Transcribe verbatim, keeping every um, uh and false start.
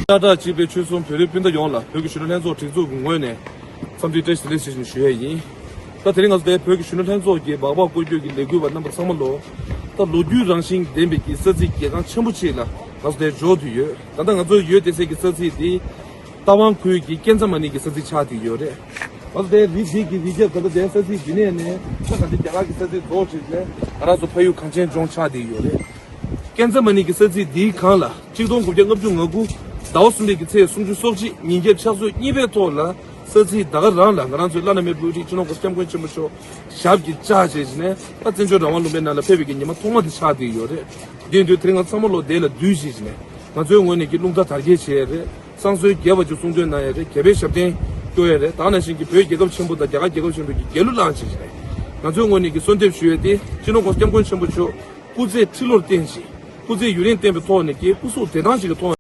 ཤ་ཁྲག་གཅིག་པའི་ཆོལ་གསུམ་བོད་རིགས་སྤུན་ཟླ་ཡོངས་ལ་བོད་ཀྱི་གཞོན་ནུ་ལྷན་ཚོགས་སྒྲིག་འཛུགས་ཀྱི་ངོས་ནས་འཚམས་འདྲི་བཀྲ་ཤིས་བདེ་ལེགས་ཞུ་བཞིན་ཞུ་ཡས་ཡིན། ད་དེ་རིང་ང་ཚོ་དེ་བོད་ཀྱི་གཞོན་ནུ་ལྷན་ཚོགས་ཀྱི་སྦག་སྦག་བསྐོར་སྐྱོད་ཀྱི་ལས་འགུལ་བ་རྣམ་པ་ཚང་མ་ལོ། ད་ལོ་རྒྱུས་རང་བཞིན་ལྡན་པའི་གི་ས་ཚིགས་རྒྱལ་ཁང་ཆེན་པོ་ཅིག་ལ་ང་ཚོ་དེ་འབྱོར་དུ་ཡོད། ད་ལྟ་ང་ཚོ་ཡོད་བསྡད་སའི་གི་ས་ཚིགས་དེ། རྟ་དབང་ཁུལ་གྱི་ཀན་ཚ་མ་ནི་གི་ས་ཚིགས་ཆགས་བསྡད་ཡོད་རེད། ང་ཚོ་དེ་རི་འདི་གི་རི་རྒྱབ་ད་ལྟ་དེ་ས་ཚིགས་འདི་ནས་ནས་ས་ག་འདི་རྒྱ་གར་གྱི་ས་ཚིགས་རྫོགས་ཕྱིན་ནས་ང་རང་ཚོ་ཕ་ཡུལ་གངས་ཅན་ལྗོངས་ཆགས་བསྡད་ཡོད་རེད། ཀན་ཚ་མ་ནི་གི་ས་ཚིགས་འདིའི་སྒང་ལ་གཅིག་སྟོང་དགུ་བརྒྱ་ལྔ་བཅུ་ང་དགུ་ཟླ་བ་གསུམ་པའི་གི་ཚེས་སུམ་ཅུ་སོ་གཅིག་ཉིན་རྒྱབ་ཕྱག་ཚོད་གཉིས་པའི་ཐོག་ལ་ས་ཚིགས་ད་ག་རང་ལ་ང་རང་ཚོའི་བླ་ན་མེད་པའི་དབུ་ཁྲིད་སྤྱི་ནོར་༸གོང་ས་༸སྐྱབས་མགོན་ཆེན་པོ་མཆོག་ཞབས་ཀྱིས་བཅགས་བྱས་ནས་ད་བཙན་བྱོལ་རང་དབང་ལུང་པའི་ནང་ལ་ཕེབས་པའི་གི་ཉི་མ་ཐོག་མ་དེ་ཆགས་བསྡད་ཡོད་རེད། དེ་ཡིན་དུས་དེ་རིང་ང་ཚང་མ་ལོ་དེ་ལ་འདུས་བྱས་ནས་ང་ཚོའི་ངོས་ནས་ཀྱི་རླུང་རྟ་དར་རྒྱས་བྱས་རེད། བསང་གསོལ་རྒྱས་པ་ཅིག་གསུང་འདོན་གནང་ཡ་རེད། རྒྱལ་བའི་ཞབས་བརྟན་སྐྱོར་ཡ་རེད། ད་ག་ནང་བཞིན་གྱི་བོད་རྒྱལ་ཁབ་ཆེན་པོ་དང་རྒྱ་གར་རྒྱལ་ཁབ་ཆེན་པོའི་གི་རྒྱལ་གླུ་བླངས་བྱས་ནས་ང་ཚོའི་ངོས་ནས་ཀྱི་གསོལ་འདེབས་ཞུ་ཡ་དེ་སྤྱི་ནོར་༸གོང་ས་༸སྐྱབས་མགོན་ཆེན་པོ་མཆོག་སྐུ་ཚེ་ཁྲི་ལོར་བརྟན་ཞིང་སྐུ་ཚེ་ཡུན་རིང་བརྟན་པའི་ཐོག་ནས་ཀྱི་སྐུ་གཟུགས་བདེ་ཐང་ཞིག་གི་ཐོག